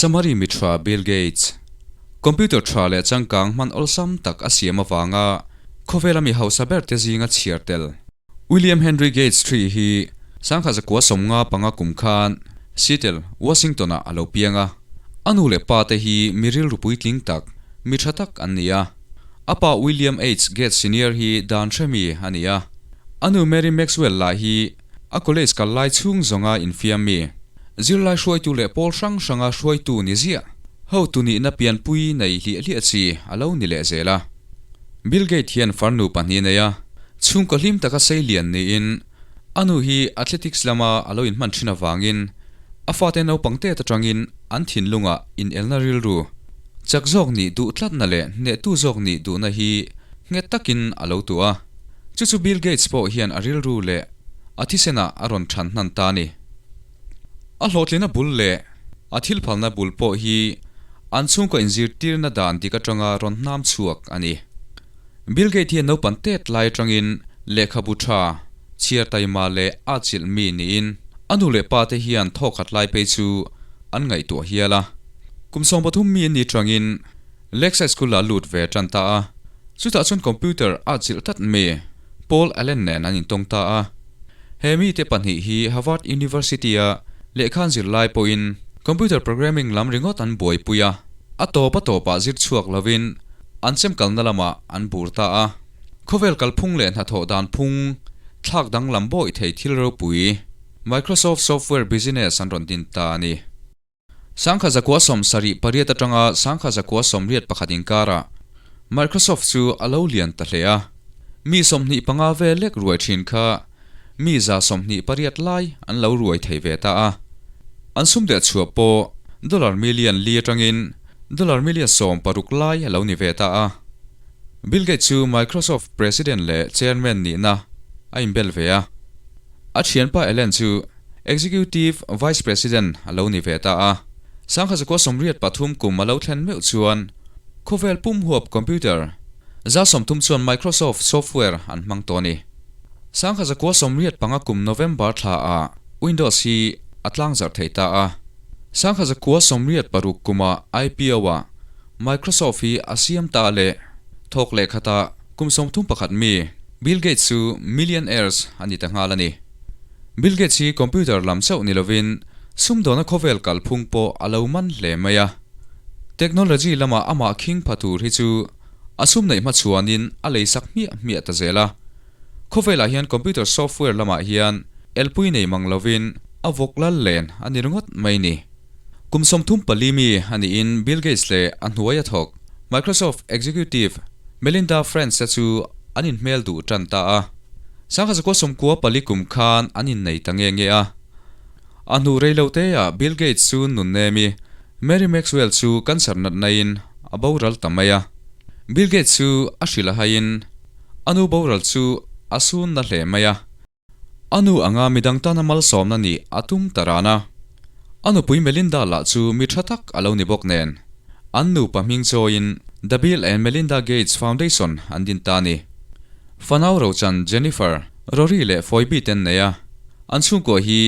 Samari mi tha Bill Gates, computer tha leh changkang hman awlsam tak a siam avanga khawvela mi hausa ber te zinga chhiar tel. William Henry Gates ii hi 1955 kum khan Seattle, Washington-ah a lo piang a. A nu leh pa te hi mi rilru puitling tak, mi tha tak an ni a. A pa William H. Gates Senior hi dan hremi a ni a. A nu Mary Maxwell lah hi a college kal lai chhung zawnga infiam mi, zirlai hruaitu leh pawl hrang hranga hruaitu ni ziah, hotu nihna pianpui nei hliah hliah chi a lo ni leh zel a. Bill Gates hian farnu pahnih nei a, chhungkaw hlim taka sei lian niin a nu hi athletics lama a lo inhman thin avangin a fate naupang tet atangin an thinlungah inelna rilru chak zawk nih duh tlatna leh hnehtu zawk nih duhna hi nghet takin a lo tuah a. Chu chu Bill Gates pawh hian a rilru leh a thisenah a rawn than hnan ta a ni. A hlawhtlina bul leh a thil phalna bul pawh hi an chhungkaw inzirtirna dan dik atanga rawn hnam chhuak a ni. Bill Gates hian naupang tet lai atangin lehkhabu tha, chhiar taima leh a chilh mi niin a nu leh pa te hian thawkhat lai phei chu an ngaihtuah hial a. Kum 13 mi an ni atangin Lakeside School-ah a lut ve tan ta a, chutah chuan computer a chilh tlat mi Paul Allen nen an intawng ta a. He mite pahnih hi Harvard University-a lehkha an zir lai pawhin computer programming lam ringawt an buaipui a, a tawp a tawpah zir chhuak lovin an chemkalna lamah an bur ta a. Khawvel kalphung leh hnathawh dan phung thlak danglam bawih thei thil ropui Microsoft software business an rawn din ta a ni. 1978 atanga 1981 inkarah Microsoft chu a lo lian ta hle a, mi 25 vel lek ruai thin kha mi 28 lai an lo ruai thei ve ta a. An sum deh chhuah pawh dollar million li atangin dollar million 16 lai a lo ni ve ta a. Bill Gates chu Microsoft President leh Chairman nihna a inbel ve a. A thianpa Allen chu Executive Vice President a lo ni ve ta a. 1983 kum a lo thlen meuh chuan khawvel pum huap computer 30% chuan Microsoft software an hmang tawh a ni. 1985 kum November thla ah Windows hi a tlangzarh thei ta a. 1986 kuma IPO ah Microsoft hi a siam ta leh thawk leh khatah kum 31 mi Bill Gates chu millionaires a ni ta nghal a ni. Bill Gates hi computer lam chauh ni lovin sumdawna khawvel kalphung pawh a lo man hle mai a. Technology lamah amah khing pha tur hi chu a sum neih hmachhuanin a lei sak hmiah hmiah ta zel a. Khawvelah hian computer software lamah hian elpui nei mang lovin a vawk lal len a ni ringawt mai ni. Kum 34 mi a niin Bill Gates leh a hnuai a thawk Microsoft executive Melinda French te chu an inhmel duh tan ta a. 1994 kum khan an innei ta nge nge a. A hnu rei lo te ah Bill Gates chu nun nem i Mary Maxwell chu cancer natna in a boral ta mai a. Bill Gates chu a hrilh a haiin a nu boral chu a sun na hle mai a. A nu anga midang tana malsawmna nih a tum ta ran a. A nupui Melinda lah chu mi tha tak a lo ni bawk nen an nupa hming chawiin The Bill and Melinda Gates Foundation an din ta a ni. Fanau Rochan, Jennifer, Rory leh Phoebe te an nei a, an chhungkaw hi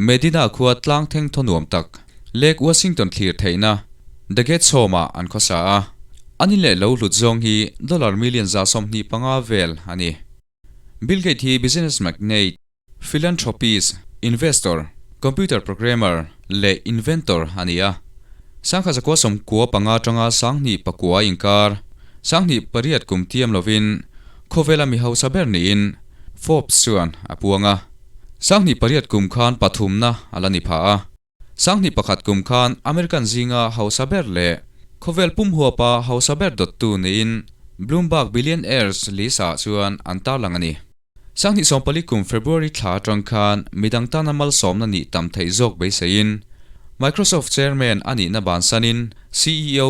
Medina khua tlang theng thaw nuam tak, Lake Washington thlir theihna, The Gates Home-ah an khawsa a. An in leh lo hlut zawng hi dollar million 25 vel a ni. Bill Gates hi business magnate, philanthropist, investor, computer programmer leh inventor a ni a. 1995 atanga 2009 inkar, 2008 kum tiam lovin khawvela mi hausa ber niin Forbes chuan a puang a. 2008 kum khan pathumna a la ni pha a. 2001 kum khan American zinga hausa ber leh khawvel pum huapa hausa ber dawttu niin Bloomberg Billionaires list-ah chuan an tarlang a ni. 2014 kum February thla atang khan midang tana malsawmna nih tam theih zawk beiseiin Microsoft Chairman a nihna bansanin CEO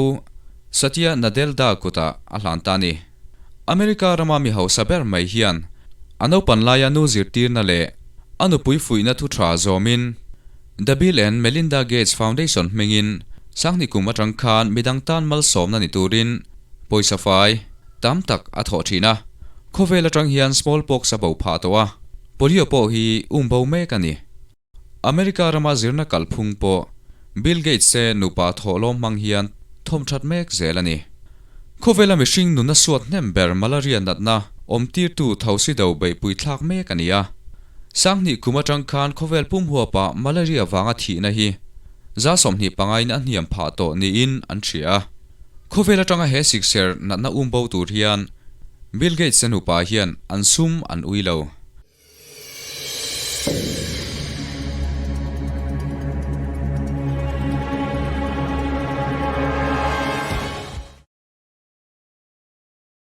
Satya Nadella kutah a hlan ta a ni. America rama mi hausa ber mai hian a naupan laia nu zirtirna leh a nupui fuihna thu tha zawmin The Bill and Melinda Gates Foundation hmingin 2000 kum atang khan midang tan malsawmna ni turin pawisa fai tam tak a thawh thin a. Khawvel atang hian smallpox a bo phah tawh a, polio pawh hi um bo mek a ni. America rama zirna kalphung pawh Bill Gates te nupa thawhlawm hmang hian thawm that mek zel a ni. Khawvela mihring nuna suat hnem ber malaria natna awm tirtu thosi do beihpui thlak mek a ni a. Sanghnih kum atang khan khawvel pum huapa malaria vanga thihna hi 25 in a hniam phah tawh niin an hria a. Khawvel atanga he sikser natna um bo tur hian Bill Gates te nupa hian an sum an ui lo.